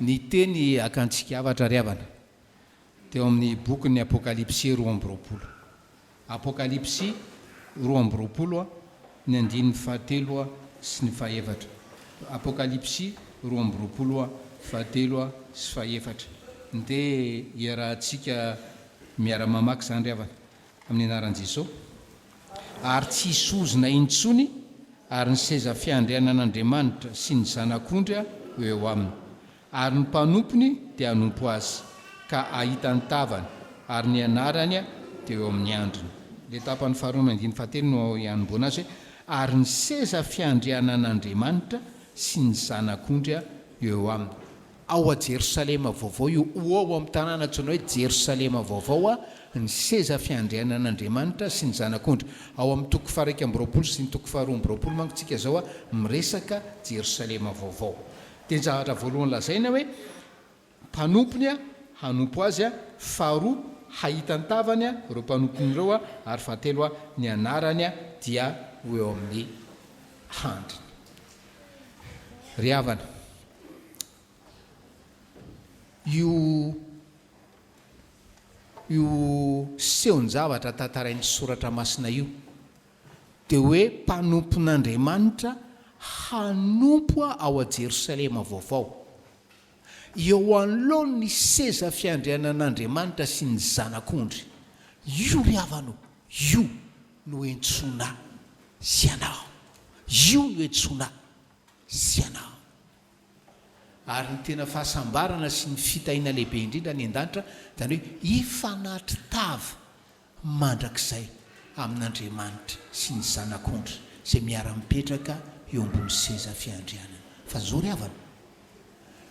Ny teny hakantsika havatra ry havana dia ao amin'ny bokin'ny Apokalypsy 22. Apokalypsy 22, ny andininy fahatelo sy ny fahefatra. Apokalypsy 22, fahatelo sy fahefatra. Ndeha hiarahantsika miara-mamaky izany ry havana, amin'ny anaran'i Jesoa. Ary tsy hisy ozona intsony, ary ny seza fiandrianan'Andriamanitra sy ny Zanak'ondry ho eo aminy. Ary ny mpanompony dia hanompo azy, ka hahita ny tavany, ary ny anarany dia eo amin'ny handriny. Ilay tapany faharoa amin'ny andininy fahatelo no hanomboana azy hoe, Ary ny seza fiandrianan'Andriamanitra sy ny Zanak'ondry eo aminy. Ao a Jerosalema vaovao io, ho ao amin'ny tanàna antsoina hoe Jerosalema vaovao ny seza fiandrianan'Andriamanitra sy ny Zanak'ondry. Ao amin'ny toko faha-21 sy ny toko faha-22 manko tsika izao miresaka Jerosalema vaovao. Dia ny zavatra voalohany lazaina hoe mpanompony hanompo azy, faharoa hahita ny tavany ireo mpanompony ireo ary fahatelo ny anarany dia ho eo amin'ny handriny. Ry havana, io io sehon-javatra tantarain'ny Soratra Masina io dia hoe mpanompon'Andriamanitra hanompo ao a Jerosalema vaovao, eo anoloan'ny seza fiandrianan'Andriamanitra sy ny Zanak'ondry. Io ry havana o, io no entsoina sy ianao. Io no entsoina sy ianao. Ary ny tena fahasambarana sy ny fitahiana lehibe indrindra any an-danitra dia ny hoe hifanatri-tava mandrakizay amin'Andriamanitra sy ny Zanak'ondry izay miara-mipetraka eo ambony seza fiandrianana. Fa zao ry havana,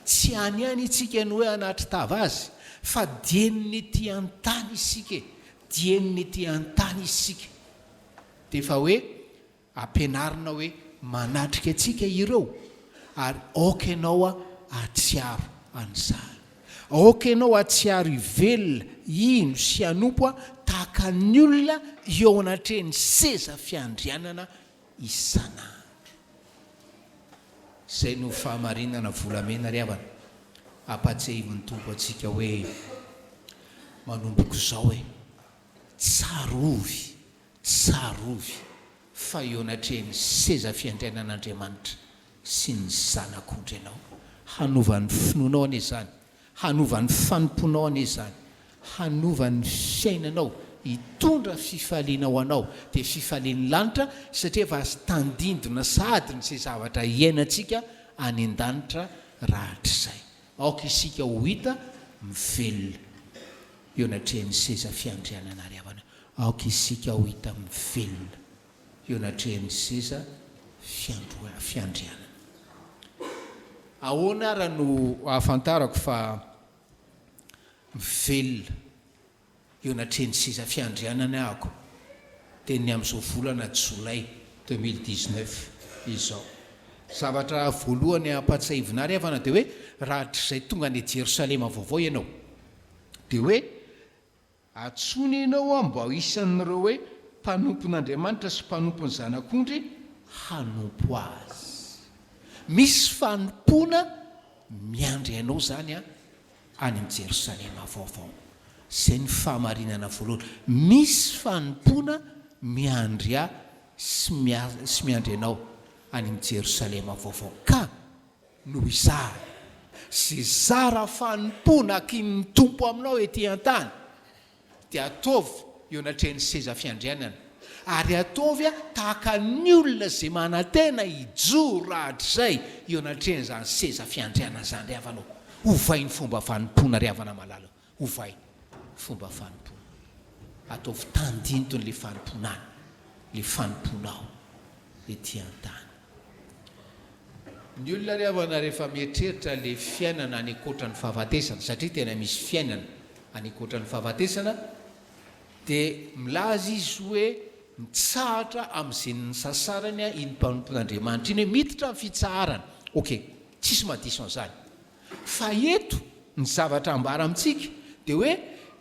tsy any ihany isika no hoe hanatri-tava Azy, fa dieny ny ety an-tany isika e, dieny ny ety an-tany isika. Dia efa hoe Ampianarina hoe manatrika antsika ireo ary aoka ianao hahatsiaro an'izany. Aoka ianao hahatsiaro hivelona, hino sy hanompo tahaka ny olona eo anatrehan'ny seza fiandrianana isan'andro. Izay no fahamarinana volamena ry havana. Ampahatsiahivin'ny Tompo antsika hoe manomboka izao e, tsarovy Tsarovy fa eo anatrehan'ny seza fiandrianan'Andriamanitra sy ny Zanak'ondry ianao. Hanova ny finoanao anie izany, hanova ny fanompoanao anie izany, hanova ny fiainanao, hitondra fifaliana ho anao, dia fifalian'ny lanitra, satria efa tandindona sahady ny izay zavatra hiainantsika any an-danitra rahatrizay. Aoka isika ho hita mivelona eo anatrehan'ny seza fiandrianana ary havana. Aoka isika ho hita mivelona eo anatrehan'ny seza fiandrianana. Ahoana ara no ahafantarako fa mivelona eo anatrehan'ny seza fiandrianana ahako dia ny amin'izao volana jolay 2019 izao? Zavatra voalohany ampahatsiahivina ahy ry havana dia hoe rahatrizay tonga any Jerosalema vaovao ianao dia hoe Antsoina ianao aho mba ho isan'ireo hoe mpanompon'Andriamanitra sy mpanompon'ny Zanak'ondry hanompo Azy. Misy fanompoana miandry anao izany any amin'i Jerosalema vaovao. Izay ny fahamarinana voalohany. Misy fanompoana miandry ahy sy sy miandry anao any amin'i Jerosalema vaovao. Ka Noho izany, izay zara fanompoana akin'ny Tompo aminao ety an-tany, dia ataovy eo anatrehan'ny seza fiandrianana, ary ataovy tahaka ny olona izay manantena hijoro rahatrizay eo anatrehan'izany seza fiandrianana izany ry havana ô. Ovay ny fomba fanompoana ry havana malala ô. Ovay fomba fanompoana. Ataovy tandindon'ilay ilay fanompoana any, ilay fanompoanao ety an-tany. Ny olona ry havana rehefa mieritreritra ilay fiainana any ankoatra ny fahafatesana, satria tena misy fiainana any ankoatra ny fahafatesana, dia milaza izy hoe mitsahatra amin'izay nisasarany iny mpanompon'Andriamanitra iny, hoe miditra amin'ny fitsaharana. Ok, tsisy mahadiso an'izany. Fa eto ny zavatra ambara amintsika dia hoe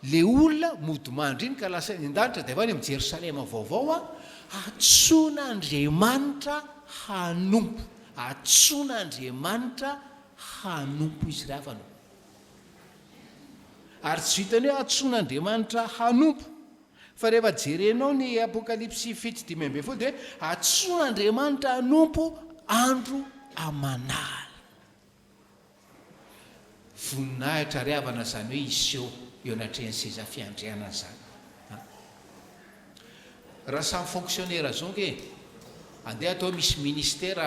le olona mody mandry iny ka lasa any an-danitra dia avy any amin'ny Jerosalema vaovao an, antsoin'Andriamanitra hanompo, antsoin'Andriamanitra. hanompo izy ry havana ô. Ary tsy vitan'ny hoe antsoin'Andriamanitra hanompo, fa rehefa jerenao ny Apokalypsy fito 15 dia hoe antsoin'Andriamanitra hanompo andro aman'alina. Voninahitra ry havana izany hoe hiseho eo anatrehan'ny seza fiandrianana izany an. Raha samy fonctionnaire zao nge, andeha atao hoe misy ministère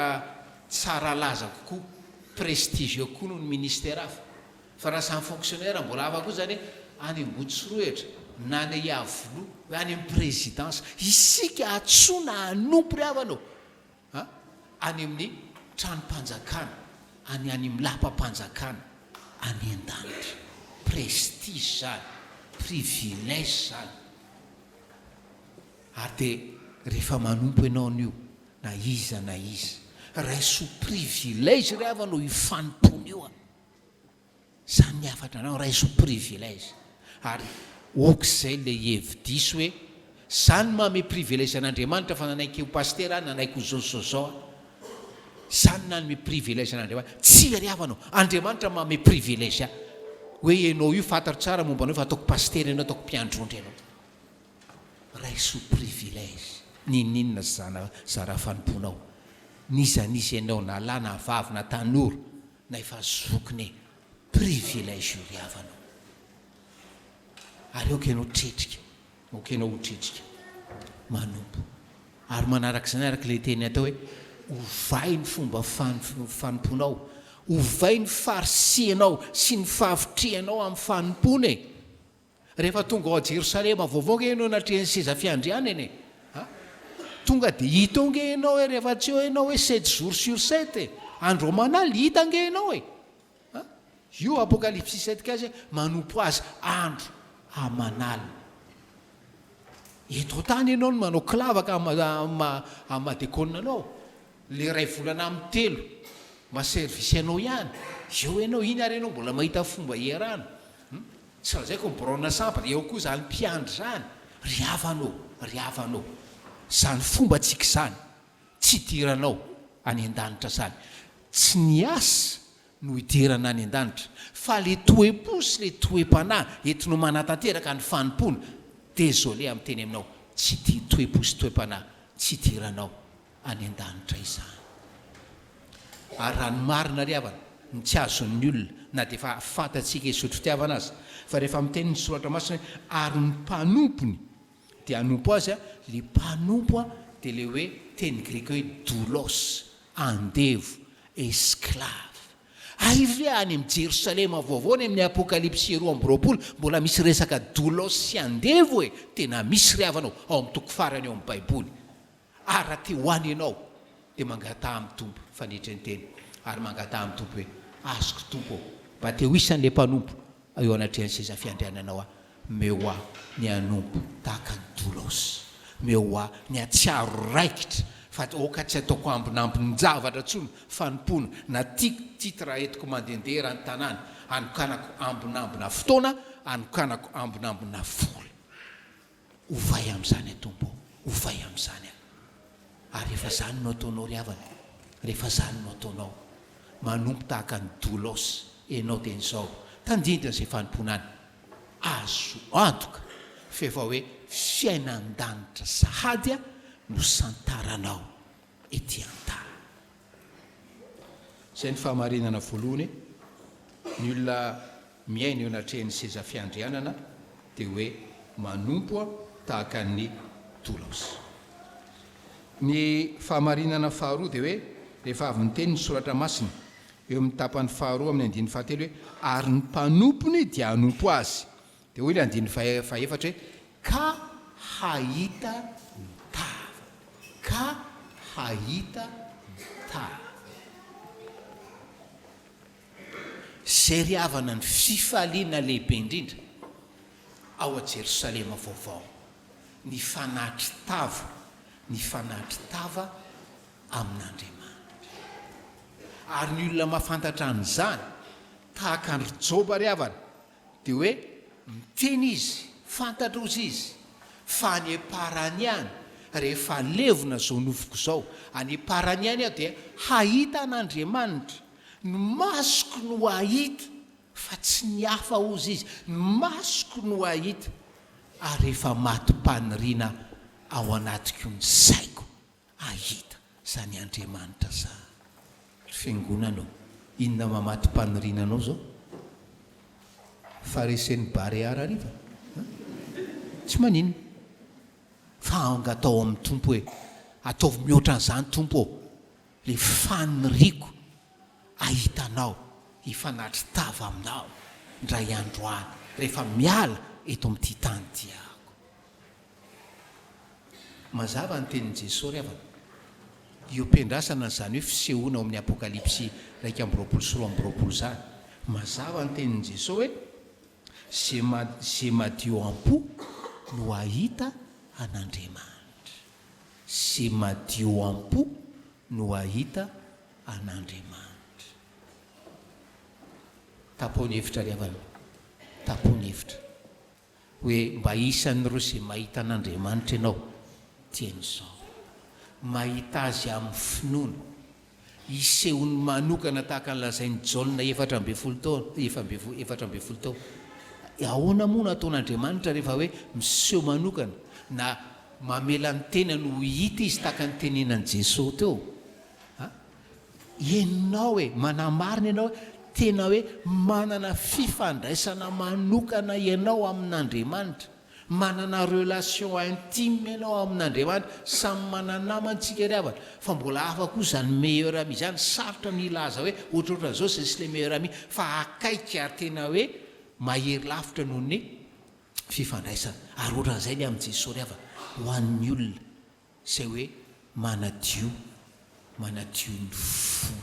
tsara laza kokoa, prestigieux kokoa noho ny ministère hafa. Fa raha samy fonctionnaire mbola hafa koa izany hoe any Ambohitsorohitra na any Iavoloha, hoe any amin'ny présidence. Isika antsoina hanompo ry havana ô. A, any amin'ny tranom-panjakana, any any amin'ny lapam-panjakana, any an-danitra. Prestige izany, privilège izany. Ary dia rehefa manompo ianao an'io, na iza na iza, raiso ho privilège ry havana io fanompoana io an. Zany ny hafatra anao, raiso privilège. Ary ok zay le hevi-diso hoe za no manome privilège an'Andriamanitra fa nanaiky ho pasitera aho, nanaiky ho zao zao zao aho. Za no nanome privilège an'Andriamanitra. Tsia ry havana ô, Andriamanitra manome privilège ahy. Hoe ianao io fantatro tsara momba anao fa ataoko pasitera ianao, ataoko mpiandry ondry ianao. Raiso privilège n'inon'inona zana zara fanompoanao. N'iza n'iza ianao na lahy na vavy na tanora. na efa zokiny e, privilège io ry havana o. Ary aoka ianao tretrika, aoka ianao ho tretrika manompo. Ary manaraka izany araka ilay teny atao hoe ovay ny fomba fanompoanao, ovay ny farisihanao sy ny fahavitrihanao amin'ny fanompoana e. Rehefa tonga ao Jerosalema vaovao nge ianao natrehin'ny seza fiandrianana e! A! Tonga dia hita eo nge ianao e, rehefa tsy eo ianao hoe sept jours sur sept e! Andro aman'alina hita nge ianao e! A! Io Apokalypsy sept quinze hoe manompo azy andro aman'alina. Eto an-tany ianao no manao kilavaka amin'ny maha amin'ny maha dekôna anao. Le iray volana amin'ny telo mba service anao ihany. Eo ianao, iny ary ianao mbola mahita fomba hiarahana. Hum. Tsy lazaiko ny biraona sampana, eo koa izany mpiandry izany. Ry havana ô, ry havana ô, izany fombantsika izany, tsy hidiranao any an-danitra izany. Tsy ny asa no hidirana any an-danitra, fa le toe-po sy le toe-panahy entinao manatanteraka ny fanompoana. Désolé aho miteny aminao, tsy ity toe-po sy toe-panahy tsy hidiranao any an-danitra izany. Ary raha ny marina ry havana, ny tsy azon'ny olona, na dia efa fantatsika hisotro fitiavana aza, fa rehefa miteny ny soratra masina hoe ary ny mpanompony dia hanompo azy, le mpanompo dia le hoe teny grika hoe doulos, andevo, esclave. Hay ve any amin'ny Jerosalema vaovao any amin'ny Apokalypsy 22 mbola misy resaka doulos sy andevo e? Tena misy ry havana ô, ao amin'ny toko farany ao amin'ny Baiboly. Ary raha te ho any ianao, dia mangataha amin'ny Tompo fanetren-tena, ary mangataha amin'ny Tompo hoe, Azoko, Tompo ô, mba te ho isan'ilay mpanompo eo anatrehan'ny seza fiandriananao aho, meo ahy ny hanompo tahaka an'i Doulos, meo ahy ny hahatsiaro raikitra fa aoka tsy ataoko ambinambin-javatra intsony fanompoana, na tiako titre entiko mandehandeha eran'ny tanàna, anokanako ambinambina fotoana, anokanako ambinambina vola. Ovay amin'izany aho Tompo ô, ovay amin'izany aho. Ary rehefa izany no ataonao ry havana, rehefa izany no ataonao, manompo tahaka an'i Doulos ianao dia izao, tandindona izay fanompoana any, azo antoka fa efa hoe fiainan-danitra sahady no santaranao ety an-tany. Izay ny fahamarinana voalohany, ny olona miaina eo anatrehan'ny seza fiandrianana dia hoe manompo tahaka an'i Doulos. Ny fahamarinana faharoa dia hoe rehefa avy niteny ny soratra masina eo amin'ny tapany faharoa amin'ny andininy fahatelo hoe ary ny mpanompony dia hanompo azy Dia hoy ilay andininy fahefatra hoe, Ka hahita ny tava. Ka hahita ny tava. Izay ry havana ny fifaliana lehibe indrindra ao a Jerosalema vaovao. Ny fanatri-tava, ny fanatri-tava amin'Andriamanitra. Ary ny olona mahafantatra an'izany, tahaka an-dry Joba ry havana, Dia hoe miteny izy, fantatro ozy izy, fa any am-parany any, rehefa levona izao nofoko izao, any am-parany any aho dia hahita an'Andriamanitra. Ny masoko no hahita fa tsy ny hafa hozy izy, ny masoko no hahita ary efa matim-paniriana ao anatiko ny saiko hahita izany Andriamanitra izany. Ry fiangonana ô, inona mamatim-paniriana anao izao? Faharesen'ny Barea hariva? An? Tsy maninona. Fa angatao amin'ny Tompo hoe, ataovy mihoatra an'izany Tompo ô, ilay faniriako hahita Anao, hifanatri-tava Aminao indray andro any, rehefa miala eto amin'ity tany ity aho. Mazava ny tenin'i Jesoa ry havana. Eo am-piandrasana an'izany hoe fisehoana ao amin'ny Apokalypsy 2021 izany. Mazava ny tenin'i Jesoa hoe, Ze ze madio am-po no hahita an'Andriamanitra. Ze madio am-po no hahita an'Andriamanitra. Tapaho ny hevitra ry havana. Tapaho ny hevitra. Hoe mba isan'ireo izay mahita an'Andriamanitra ianao dieny izao. Mahita Azy amin'ny finoana. Hisehoany manokana tahaka ny lazain'i Jaona 14 taona, 14 tao. Ahoana moa no ataon'Andriamanitra rehefa hoe miseho manokana na mamela ny tenany ho hita Izy tahaka ny tenenan'i Jesoa teo? A? Ianao e, manamarina ianao hoe tena hoe manana fifandraisana manokana ianao amin'Andriamanitra. Manana relation intime ianao amin'Andriamanitra. Samy mana-namana isika ry havana. Fa mbola hafa koa izany meilleur ami izany. Sarotra ny hilaza hoe ohatrohatran'izao izay sy ilay meilleur ami. Fa akaiky ary tena hoe mahery lavitra noho ny fifandraisana. Ary ohatran'izay ny amin'i Jesoa ry havana. Ho an'ny olona. Izay hoe manadio, manadio ny fo.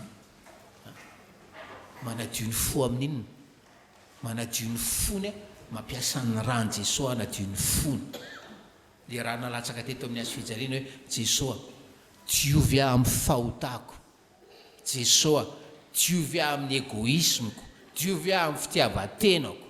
Manadio ny fo amin'inona? Manadio ny fony, mampiasa ny ràn'i Jesoa hanadio ny fony. Ilay rà nalatsaka teto amin'ny hazo fijaliana hoe, Jesoa, diovy aho amin'ny fahotako. Jesoa, diovy aho amin'ny egoisme-ko, diovy aho amin'ny fitiavan-tenako.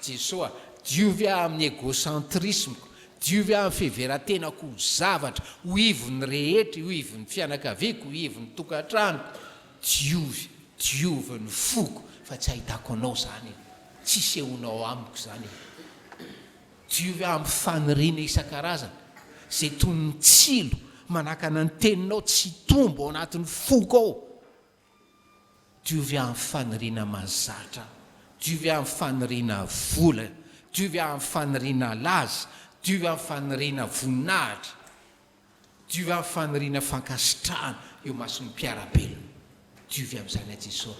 Jesoa, diovy aho amin'ny egocentrisme-ko, diovy aho amin'ny fiheveran-tenako ho zavatra, ho ivon'ny rehetra, ho ivon'ny fianakaviako, ho ivon'ny tokantranoko, diovy, diovy ny foko, fa tsy ahitako anao izany e, tsy isehoanao amiko izany e. Diovy aho amin'ny faniriana isan-karazany, izay toy ny tsilo manakana ny teninao tsy hitombo ao anatin'ny foko ao. Diovy aho amin'ny faniriana mahazatra, diovy aho amin'ny faniriana vola, diovy aho amin'ny faniriana laza, diovy aho amin'ny faniriana voninahitra, diovy aho amin'ny faniriana fankasitrahana eo imason'ny mpiara-belona. Diovy amin'izany aho Jesoa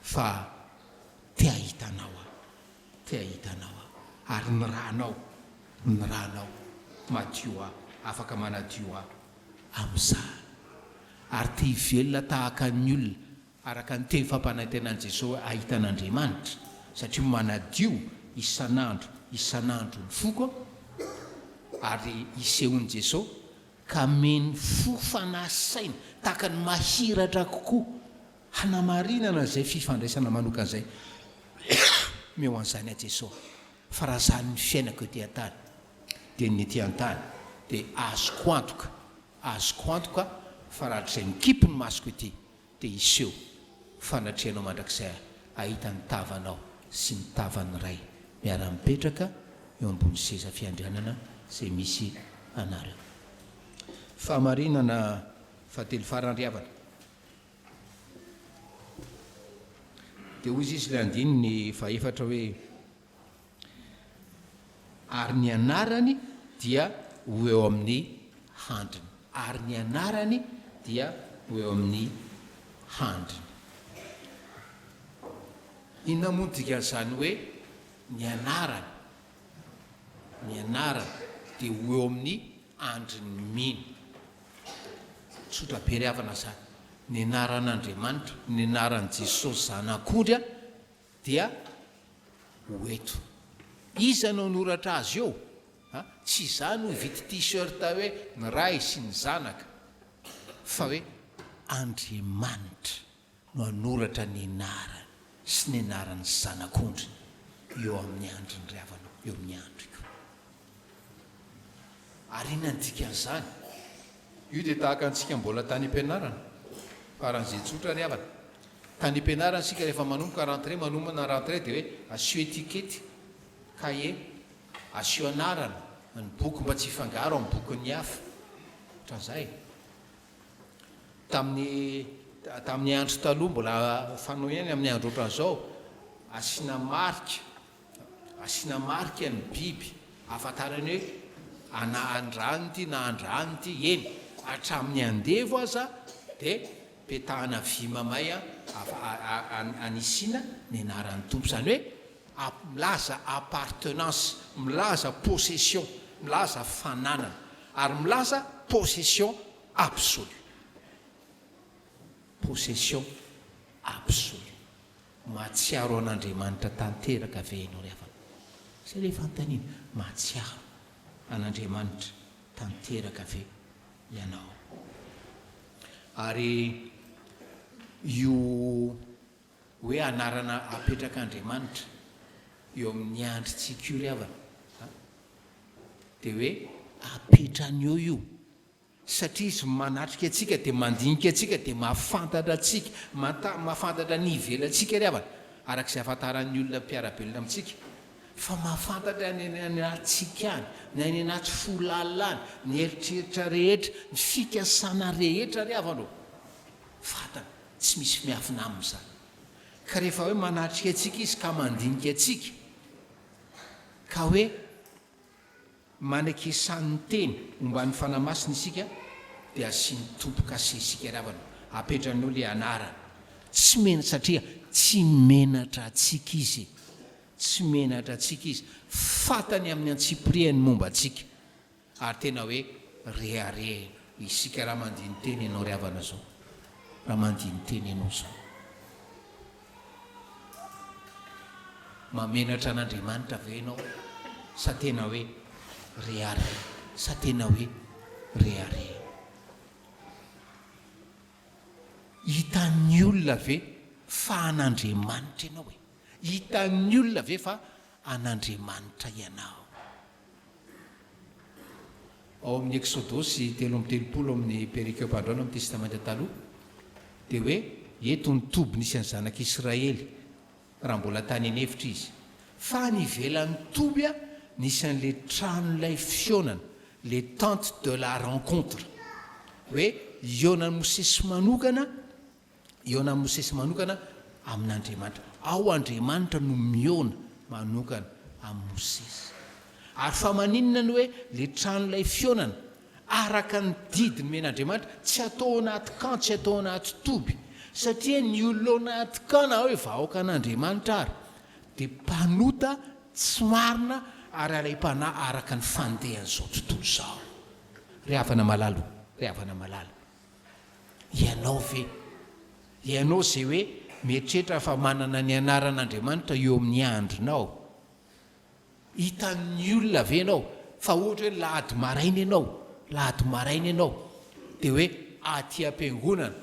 fa te hahita Anao aho, te hahita Anao aho. Ary ny rànao, ny rànao madio ahy, afaka manadio ahy amin'izany. Ary te hivelona tahaka ny olona, araka ny teny fampanantenan'i Jesoa hoe hahita an'Andriamanitra, satria manadio isan'andro isan'andro ny foko aho, ary hisehoan'i Jesoa, ka ameno fo fanahy saina, tahaka ny mahiratra kokoa, hanamarinana izay fifandraisana manokana izay, omeo an'izany aho Jesoa, fa raha izany ny fiainako ety an-tany, dia ny ety an-tany dia azoko antoka Azoko antoka fa rahatrizay mikipy ny masoko ity dia hiseho fanatrehanao mandrakizay hahita ny tavanao sy ny tavan'ny Ray miara-mipetraka eo ambony seza fiandrianana izay misy anareo. Fahamarinana fahatelo farany ry havana. Dia hoy izy ilay andininy fahefatra hoe. Ary ny anarany dia ho eo amin'ny handriny. Ary ny anarany dia ho eo amin'ny handriny. Inona moa no dikan'izany hoe ny anarany? Ny anarany dia ho eo amin'ny handrin'ny mino. Tsotra be ry havana izany. Ny anaran'Andriamanitra, ny anaran'i Jesosy Zanak'ondry dia ho eto. Iza no hanoratra azy eo? A? Tsy izaho no hividy t-shirt hoe ny Ray sy ny Zanaka, fa hoe Andriamanitra no hanoratra ny anarany sy ny anaran'ny Zanak'ondriny eo amin'ny andriny ry havana, eo amin'ny andriko. Ary inona ny dikan'izany? Io dia tahaka antsika mbola tany am-pianarana, faran'izay tsotra ry havana. Tany am-pianarana isika rehefa manomboka rentrée, manomana rentrée dia hoe asio étiquette, cahier, asio anarana ny boky mba tsy hifangaro amin'ny bokin'ny hafa. Ohatran'izay. Tamin'ny tamin'ny andro taloha mbola fanao ihany amin'ny andro ohatran'izao, asiana marika, asiana marika ny biby ahafantarany hoe ana andrano ity na andrano ity, eny hatramin'ny andevo aza dia petahana vy mamay anisiana ny anaran'ny Tompo, izany hoe milaza appartenance, milaza possession, milaza fananana ary milaza possession absolue. Possession absolue. Mahatsiaro an'Andriamanitra tanteraka ve ianao ry havana? Izay ilay fanontaniana. Mahatsiaro an'Andriamanitra tanteraka ve ianao? Ary io hoe anarana apetrak'Andriamanitra eo amin'ny andrintsika io ry havana, dia hoe apetrany eo io. Satria izy manatrika antsika dia mandinika antsika dia mahafantatra antsika, mahafantatra ny ivelantsika ry havana, araka izay ahafantaran'ny olona mpiara-belona amintsika, fa mahafantatra ny any anatintsika any, ny any anaty fo lalina any, ny eritreritra rehetra, ny fikasana rehetra ry havana ô! Fantany, tsy misy miafina aminy izany. Ka rehefa hoe manatrika antsika izy ka mandinika antsika, ka hoe. Manekesa ny teny omban'ny Fanahy Masina isika dia asiany tombo-kase isika ry havana, apetrany eo le anarana. Tsy menatra satria tsy menatra antsika Izy e! Tsy menatra antsika Izy, fantany amin'ny antsipirihany ny momba antsika. Ary tena hoe rehareha isika raha mandini-tena ianao ry havana zao. Raha mandini-tena ianao zao. Mahamenatra an'Andriamanitra ve ianao sa tena hoe rehareha sa tena hoe rehareha? Hitan'ny olona ve fa an'Andriamanitra ianao e? Hitan'ny olona ve fa an'Andriamanitra ianao? Ao amin'ny Eksodosy 33 amin'ny perikopa androany amin'ny Testamenta Taloha dia hoe eto ny toby nisy an'ny zanak'Israely raha mbola tany an'efitra izy. Fa any ivelan'ny toby nisy an'ilay tranolay fihaonana, le tente de la rencontre. Hoe hihaonan'i Mosesy manokana Hihaona amin'i Mosesy manokana amin'Andriamanitra. Ao Andriamanitra no mihaona manokana amin'i Mosesy. Ary fa maninona ny hoe le tranolay fihaonana, araka ny didy nomen'Andriamanitra, tsy atao anaty camp, tsy atao anaty toby. Satria ny olona ao anaty camp na hoe vahoakan'Andriamanitra ary dia mpanota tsy marina ary alaim-panahy araka ny fandehan'izao tontolo izao. Ry havana malala o, ry havana malala. Ianao ve? Ianao izay hoe mieritreritra fa manana ny anaran'Andriamanitra eo amin'ny andrinao. Hitan'ny olona ve ianao fa ohatra hoe lahady maraina ianao, lahady maraina ianao, dia hoe aty am-piangonana,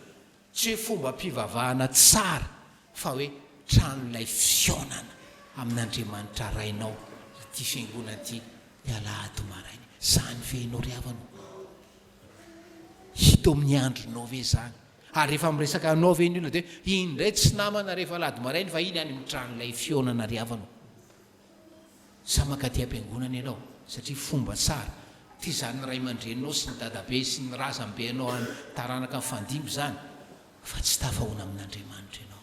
tsy hoe fombam-pivavahana tsara fa hoe tranolay fihaonana amin'Andriamanitra Rainao ity fiangonana ity ny alahady maraina. Izany ve ianao ry havana ô? Hita ao amin'ny andronao ve izany? Ary rehefa miresaka anao ve ny olona dia hoe iny indray tsy namana rehefa alahady maraina fa iny any amin'ny tranolay fihaonana ry havana ô. Sa mankaty am-piangonana ianao satria fomba tsara, fizan'ny ray aman-dreninao sy ny dadabe sy ny razambe anao any taranaka mifandimby izany fa tsy tafahoana amin'Andriamanitra ianao.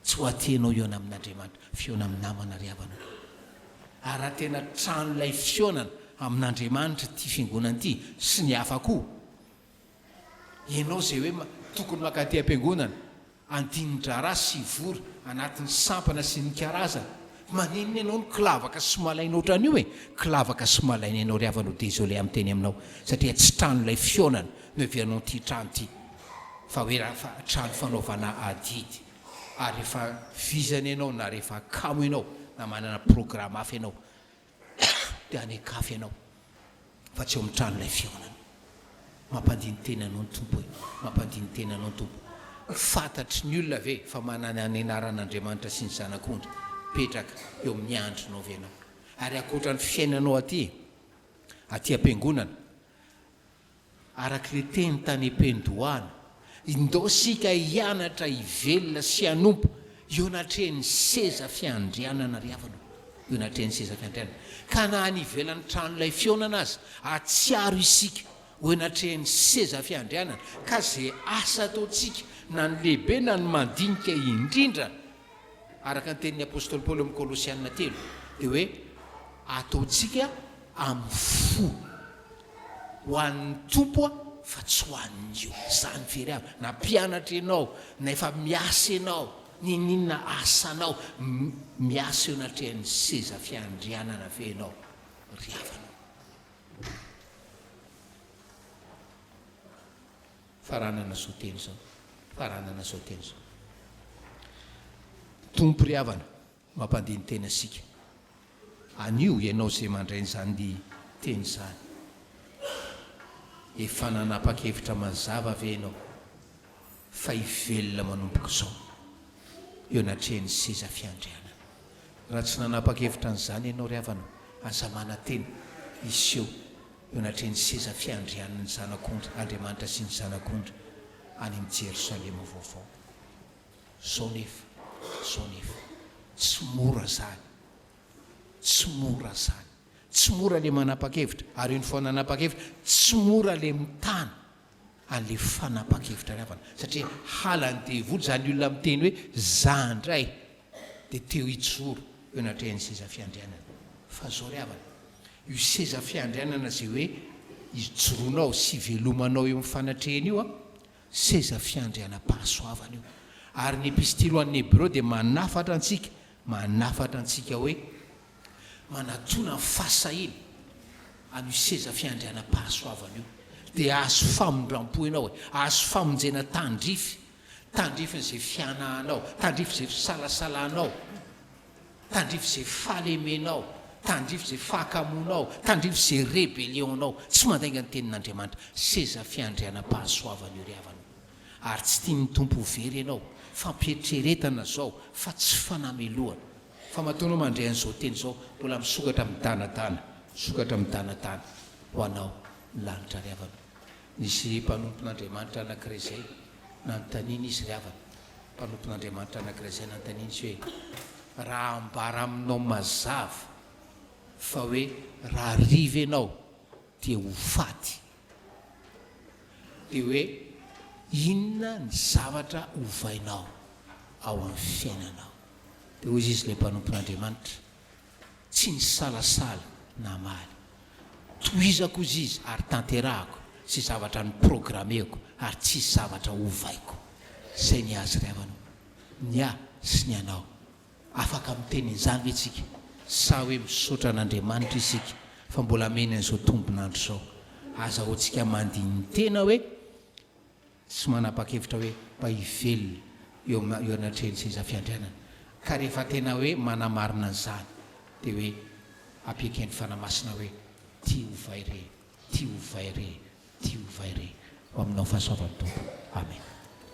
Tsy ho aty ianao hihaona amin'Andriamanitra, fihaona amin'ny namana ry havana ô. Ary raha tena tranolay fihaonana amin'Andriamanitra ity fiangonana ity sy ny hafa koa, ianao izay hoe tokony mankaty am-piangonana, andinin-draharaha sy hivory anatin'ny sampana sy ny karazany, maninona ianao no kilavaka sy malaina ohatran'io e? Kilavaka sy malaina ianao ry havana ô, désolé amin'ny teny aminao, satria tsy tranolay fihaonana no heverinao ity trano ity. Fa hoe raha fa trano fanaovana adidy ary rehefa vizana ianao na rehefa kamo ianao na manana programme hafa ianao dia any an-kafa ianao fa tsy eo amin'ny tranolay fihaonana. Mampandini-tena anao ny Tompo e! Mampandini-tena anao ny Tompo. Fantatry ny olona ve fa manana ny anaran'Andriamanitra sy ny Zanak'ondry mipetraka eo amin'ny andrinao ve ianao? Ary ankoatra ny fiainanao aty, aty am-piangonana, Araka ilay teny tany am-piandohana, Indao isika hianatra hivelona sy hanompo eo anatrehan'ny seza fiandrianana ry havana o. Eo anatrehan'ny seza fiandrianana. Ka na any ivelan'ny tranolay fihaonana aza, hahatsiaro isika ho eo anatrehan'ny seza fiandrianana, ka izay asa ataontsika, na ny lehibe na ny madinika indrindra, araka ny tenin'ny apostoly Paoly ao amin'ny Kolosiana telo, dia hoe ataontsika amin'ny fo ho an'ny Tompo fa tsy ho an'ny olona. Izany very avy. Na mpianatra ianao, na efa miasa ianao, n'inon'inona asanao, miasa eo anatrehan'ny seza fiandrianana ve ianao ry havana? Faranana izao teny izao. Faranana izao teny izao. Tompo ry havana, mampandini-tena isika. Anio ianao izay mandray an'izany teny izany. Efa nanapa-kevitra mazava ve ianao fa hivelona manomboka izao eo anatrehan'ny seza fiandrianana? Raha tsy nanapa-kevitra an'izany ianao ry havana, aza manantena hiseho eo anatrehan'ny seza fiandrianan'ny Zanak'ondry, Andriamanitra sy ny Zanak'ondry, any amin'i Jerosalema vaovao. Izao nefa, izao nefa, tsy mora izany. Tsy mora izany. Tsy mora ilay manapa-kevitra, ary une fois nanapa-kevitra, tsy mora ilay mitana an'ilay fanapa-kevitra ry havana, satria halan'ny devoly izany olona miteny hoe za indray dia teo hijoro eo anatrehan'ny seza fiandrianana. Fa zao ry havana, io seza fiandrianana izay hoe ijoroanao sy ivelomanao eo amin'ny fanatrehany io an, seza fiandrianam-pahasoavana io. Ary ny epistily ho an'ny Hebreo dia manafatra antsika, manafatra antsika hoe, Manatona ny fahasahiana an'io seza fiandrianam-pahasoavana io, dia hahazo famindram-po ianao e, hahazo famonjena tandrify, tandrifin'izay fihanahanao, tandrify izay fisalasalanao, tandrify izay fahalemenao, tandrify izay fahakamoanao, tandrify izay rebellion-nao. Tsy mandainga ny tenin'Andriamanitra. Seza fiandrianam-pahasoavana io ry havana o. Ary tsy tian'ny Tompo ho very ianao. Fampieritreretana izao fa tsy fanamelohana. Fa matoa anao mandre an'izao teny izao, mbola misokatra midanadana, misokatra midanadana ho anao ny lanitra ry havana. Nisy mpanompon'Andriamanitra anankiray izay, nanontaniana izy ry havana, mpanompon'Andriamanitra anankiray izay nanontaniana izy hoe, raha ambara aminao mazava fa hoe rahariva ianao dia ho faty, dia hoe inona ny zavatra hovainao ao amin'ny fiainanao? Dia hoy izy ilay mpanompon'Andriamanitra, tsy nisalasala namaly. Tohizako hozy izy ary tanterahako izay zavatra niprogrameko ary tsisy zavatra hovaiko. Izay ny azy ry havana o. Ny ahy sy ny anao. Afaka miteny an'izany ve tsika? Sa hoe misaotra an'Andriamanitra isika fa mbola ameny an'izao tombon'andro izao? Azahoantsika mandini-tena hoe. Tsy manapa-kevitra hoe mba hivelona eo eo anatrehan'ny seza fiandrianana. Ka rehefa tena hoe manamarina an'izany dia hoe ampiekeny Fanahy Masina hoe ty ovay re, ty ovay re, ty ovay re. Ho aminao fahasoavan'ny Tompo. Amen.